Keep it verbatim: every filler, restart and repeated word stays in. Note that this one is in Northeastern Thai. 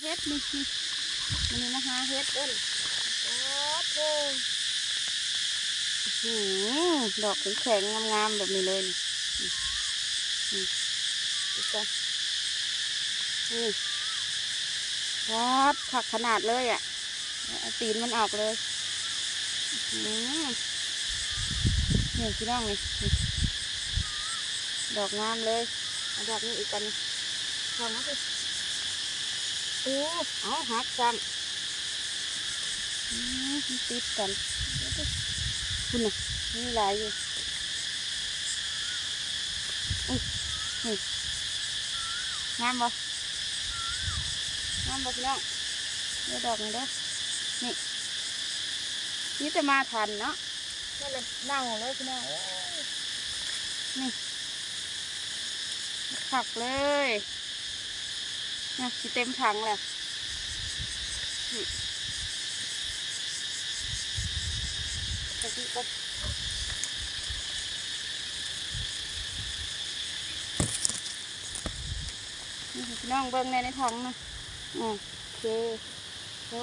เฮ็ดนี่ นี่ มันนี่มาหาเฮ็ดเด้อ โอ้โห อื้อหือ ดอกแข็งๆ งามๆ แบบนี้เลยนี่ นี่ นี่ อีกก่อน นี่ ป๊าด คักขนาดเลยอะ เอาตีนมันออกเลย อืม นี่พี่น้องนี่ นี่ ดอกงามเลย เอาดอกนี้อีกก่อนนี่ ส่องมาสิ โอ้ เอาหักซ้ำ อืม มันติดกัน คุณน่ะ มีหลายอยู่ อุ้ย นี่ งามบ่ งามบ่พี่น้อง เดี๋ยวดอกนี้เด้อ นี่ นี่จะมาทันเนาะ นั่นเลย เน่าเลยพี่น้อง โอ้ย นี่ ผักเลย นะ สิเต็มถังแล้ว อืม กะทิก่อน นี่พี่น้องเบิ่งใน ในถังนะ อ่า โอเค โอ้